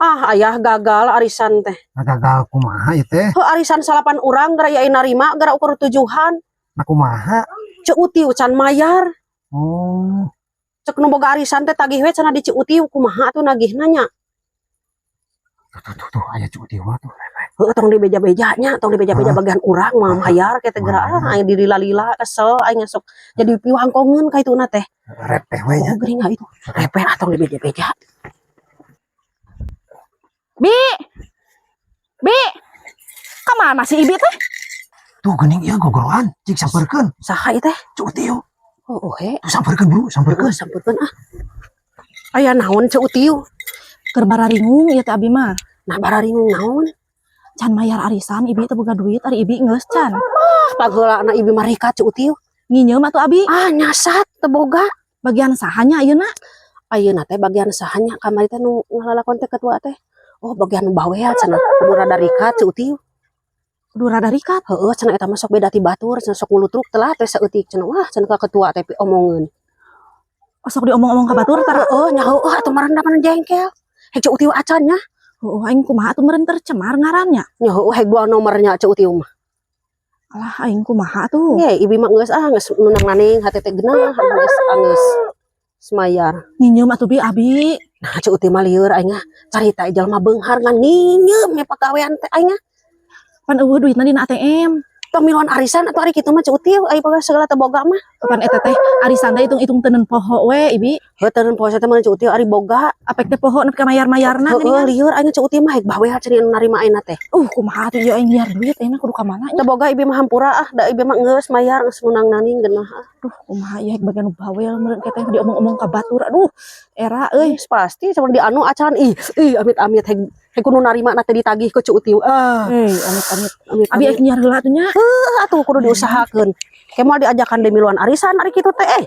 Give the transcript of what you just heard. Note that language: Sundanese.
Ah, ayah gagal arisan teh. Nah, gagal kumaha ieu teh? Heuh, arisan salapan urang gara ieu narima gara ukur tujuhan. Nah, kumaha? Ceu Uti can mayar. Oh, Cek nu boga arisan teh tagih we cenah di Ceu Uti, kumaha atuh nagihna nya? Tuh tuh tuh, tuh aya Ceu Uti mah tuh. Heuh, tong dibeja-beja nya, tong dibeja-beja Ah. bagian urang mah mayar ke teh geura ah, aing dilila-lila kesel aing sok jadi piwangkongeun ka ituna teh. Repeh we nya. Oh, geuning itu. Repeh ah, tong dibeja-beja. Bi. Bi. Kemana si Ibi teh? Tuh geuning ieu gogoroan, cik sampeurkeun. Saha ieu teh? Ceu Uti. Oh, he. Tuh sampeurkeun, Bro, sampeurkeun. Heuh, sampeurkeun ah. Aya naon, Ceu Uti? Keur bararingung ieu teh abi mah. Nah, bararingung naon? Can mayar arisan, Ibi teu boga duit, ari Ibi geus can. Ah, pangheulana Ibi mah rikat, Ceu Uti. Nginjeum atuh abi. Ah, nyasat teu boga. Bagian sahanya ayeuna? Ayeuna teh bagian sahanya kamari teh nu ngalalakon teh ketua teh? Oh, bagian nu bawel cenah, kudu rada rikat, Ceu Uti. Kudu rada rikat. Heeh, cenah eta mah sok beda ti batur, cenah sok ngulutruk telah teh saeutik cenah. Wah, cenah ka ketua teh omongeun. Oh, sok diomong-omong ka batur tara. Heeh, nya heueuh atuh maranda mana jengkel. Hek Ceu Uti acan nya. Heueuh, aing kumaha atuh, meureun tercemar ngarannya. Nya heueuh, hek dua nomornya Ceu Uti mah. Alah, aing kumaha tuh. Ye, Ibi mah geus ah, geus nunang naning hate teh geunah geus geus semayar. Nginjeum atuh, Bi, abi. Nah, Ceu Uti mah lieur aing ah. Carita jelema beunghar ngan nginjeum nya pagawean teh aing ah. Pan euweuh duitna dina ATM. Tong miluan arisan atuh ari kitu mah, Ceu Uti, ai pagawean segala teu boga mah. Kapan eta teh arisan teh hitung-hitung teuneun poho we, Ibi. Heuh, teuneun poho teh mah, Ceu Uti, ari boga. Apek teh poho nepi ka mayar-mayarna Heueuh, geuningan. Lieur aing Ceu Uti mah, hek bawel cenah anu narima ayeuna teh. Kumaha atuh ieu aing nyiar duit ayeuna kudu ka mana nya? Teu boga Ibi mah, hampura ah, da Ibi mah geus mayar, geus nunang naning geunah ah. Duh, kumaha ieu, hek bagian nu bawel meureun teh diomong-omong ka batur. Aduh, era euy. Geus pasti sama di anu acan ih ih amit-amit hek hek kudu narima na teh ditagih ku Ceu Uti ah. Eh, amit-amit. Amit. Abi aing nyiar heula atuh nya. Atuh kudu diusahakeun. Ke moal diajakan deui miluan arisan ari kitu teh eh.